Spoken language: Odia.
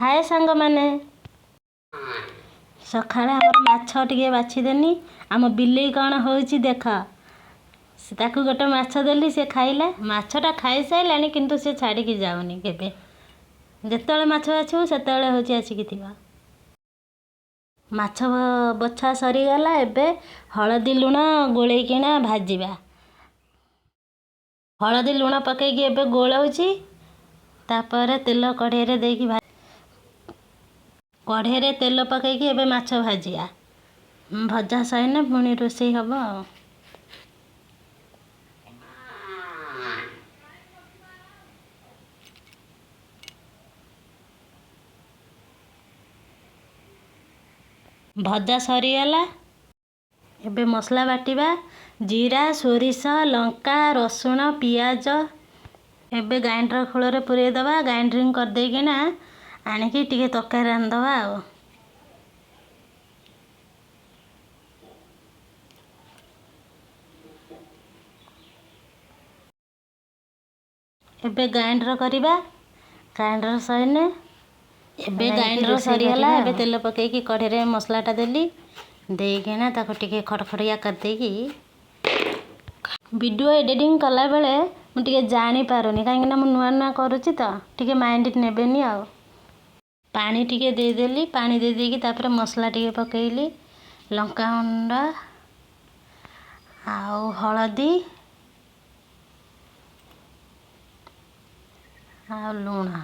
ହାଏ ସାଙ୍ଗମାନେ, ସକାଳେ ଆମର ମାଛ ଟିକେ ବାଛିଦେନି। ଆମ ବିଲେଇ କ'ଣ ହେଉଛି ଦେଖ। ତାକୁ ଗୋଟେ ମାଛ ଦେଲି, ସେ ଖାଇଲା। ମାଛଟା ଖାଇସାରିଲାଣି, କିନ୍ତୁ ସେ ଛାଡ଼ିକି ଯାଉନି କେବେ। ଯେତେବେଳେ ମାଛ ବାଛିବୁ ସେତେବେଳେ ହେଉଛି ଆସିକି ଥିବ। ମାଛ ବଛା ସରିଗଲା। ଏବେ ହଳଦୀ ଲୁଣ ଗୋଳେଇକିନା ଭାଜିବା। ହଳଦୀ ଲୁଣ ପକେଇକି ଏବେ ଗୋଳଉଛି। ତାପରେ ତେଲ କଢ଼େଇରେ ଦେଇକି, କଢ଼େଇରେ ତେଲ ପକେଇକି ଏବେ ମାଛ ଭାଜିବା। ଭଜା ସରିଲେ ପୁଣି ରୋଷେଇ ହେବ ଆଉ। ଭଜା ସରିଗଲା, ଏବେ ମସଲା ବାଟିବା। ଜିରା, ସୋରିଷ, ଲଙ୍କା, ରସୁଣ, ପିଆଜ ଏବେ ଗ୍ରାଇଣ୍ଡର ଖୋଳରେ ପୂରେଇ ଦେବା। ଗ୍ରାଇଣ୍ଡିଙ୍ଗ କରିଦେଇକିନା ଆଣିକି ଟିକେ ତରକାରୀ ରାନ୍ଧିଦେବା। ଆଉ ଏବେ ଗ୍ରାଇଣ୍ଡର କରିବା। ଗ୍ରାଇଣ୍ଡର ସରିଲେ ଏବେ ଯାଇକି ଗ୍ରାଇଣ୍ଡର ରୋଷେଇ ସରିଗଲା। କରିବା। ଏବେ ଆଉ ତେଲ ପକେଇକି କଢ଼େଇରେ ମସଲାଟା ଦେଲି। ଦେଇକିନା ତାକୁ ଟିକେ ଖଡ଼ଖଡ଼ିଆ କରିଦେଇକି, ଭିଡ଼ିଓ ଏଡ଼ିଟିଂ କଲାବେଳେ ମୁଁ ଟିକେ ଜାଣିପାରୁନି, କାହିଁକିନା ମୁଁ ନୂଆ ନୂଆ କରୁଛି ତ, ଟିକେ ମାଇଣ୍ଡ ନେବେନି। ଆଉ ପାଣି ଟିକେ ଦେଇଦେଲି। ପାଣି ଦେଇ ଦେଇକି ତାପରେ ମସଲା ଟିକେ ପକେଇଲି, ଲଙ୍କାଗୁଣ୍ଡ ଆଉ ହଳଦୀ ଆଉ ଲୁଣ।